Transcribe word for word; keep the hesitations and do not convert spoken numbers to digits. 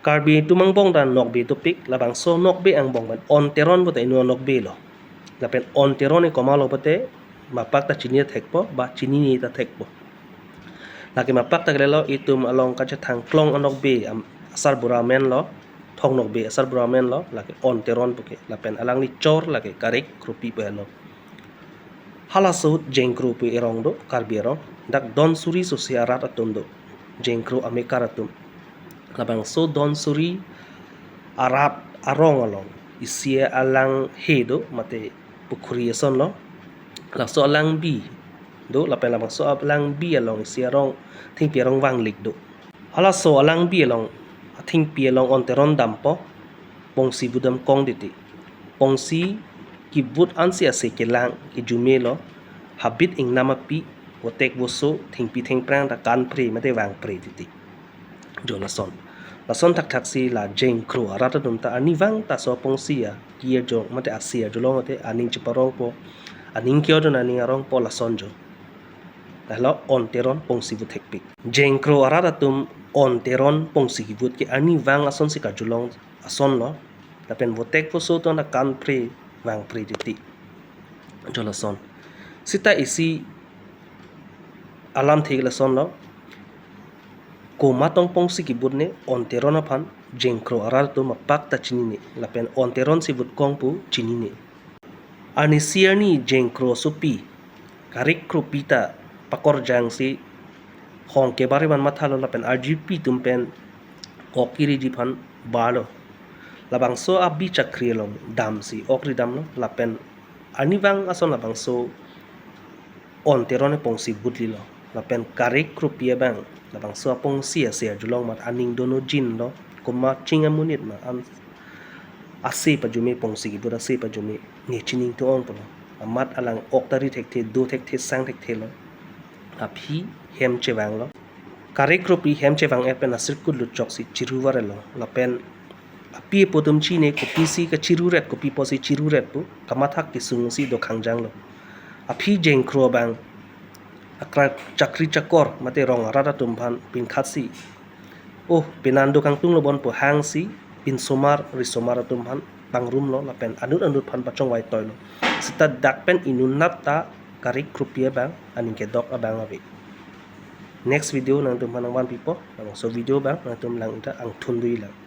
Karbi atum angbong ta nokbe dopik, labangso nokbe angbong pen On Teron puta inut anokbe lo. Lapen On Teron ke komatlo pulote mapak ta chini ta thekpo, ba chinine ta thekpo. Lake mapak ta kalilo, itum along kachethang klong anokbe am-, asarbura amen lo, thong nokbe asarbura amen lo, lake On Teron puke, lapen alangli chor lake Karik Kropi pu helo. Halaso ahut Jengkro pu arong do, Karbi arong. Dak Donsuri sose arat atum do, Jengkro amekar atum. Labangso Donsuri arat arong along isi alanghe do, mate pukhuri ason lo. Laso alangbi do, lapen labangso alangbi along isi arong, thengpi arong vanglik do. Halaso alangbi along, athengpi along On Teron dampo, pongsi vut damkong titi. Pongsi kivut ansi ase kelang, kejumelo, habit ingnam api, votek voso, thengpi thengphrang ta kanpre mate vangpre titi. Jo lason. Lason thakthaksi la Jengkro arat atum ta arnivang ta laso pongsi akirjong mate ase arjulong mate aning cheparongpo, aning kejodun aning arongpo lason jo. Lahelo On Teron pongsi vut thekpik. Jengkro arat atum On Teron pongsi kivut ke arnivang asonsi karjulong ason lo. Lapen votek voso tong ta kanpre vangpre titi. Jo lason. Seta isi alamthe lason lo. Komat tong pongsi kivut ne On Teron aphan Jengkro arat atum mapak ta chinine. Lapen On Teron si vutkong pu chinine. Arnisi arni Jengkro asopi Karik Kropi ta pakorjangsi hong kebar-i aphan mathalo lapen arjupi atum pen ok kiri-ji aphan barlo. Labangso abi chakri along damsi ok ridamlo lapen arnivang ason labangso On Teron apongsi vutlilo. Lapen Karik Kropi abang labangso apongsi ase arjulong amat aning dono jinlo, komat ching amonit ma an ase pajume, pongsi kivut ase pajume ne chining to-ong pulo. Amat alang ok ta ri thekthe, do thekthe, sang thekthelo. Aphi hem chevanglo. Karik Kropi hem chevang-et pen asirkut lutchoksi chiru varelo. Lapen api apo atum chine kopisi kachiruret, kopi apotsi chiruret pu kamathak kesungsi dokhangjanglo. Aphi Jengkro abang akra chakri chakor mate rong arat atum aphan pinkhatsi, "Oh, penan do kangtunglo bon," pu hangsi pinsomar risomar atum aphan pangrumlo lapen anut anut aphan pachongvai toilo. Seta dak pen inutnat ta Karik Kropi abang aning kedok abang ave. Next video nangtum aphan nangvanpipo, labangso video abang nangtum lang-ita angthun dui lang.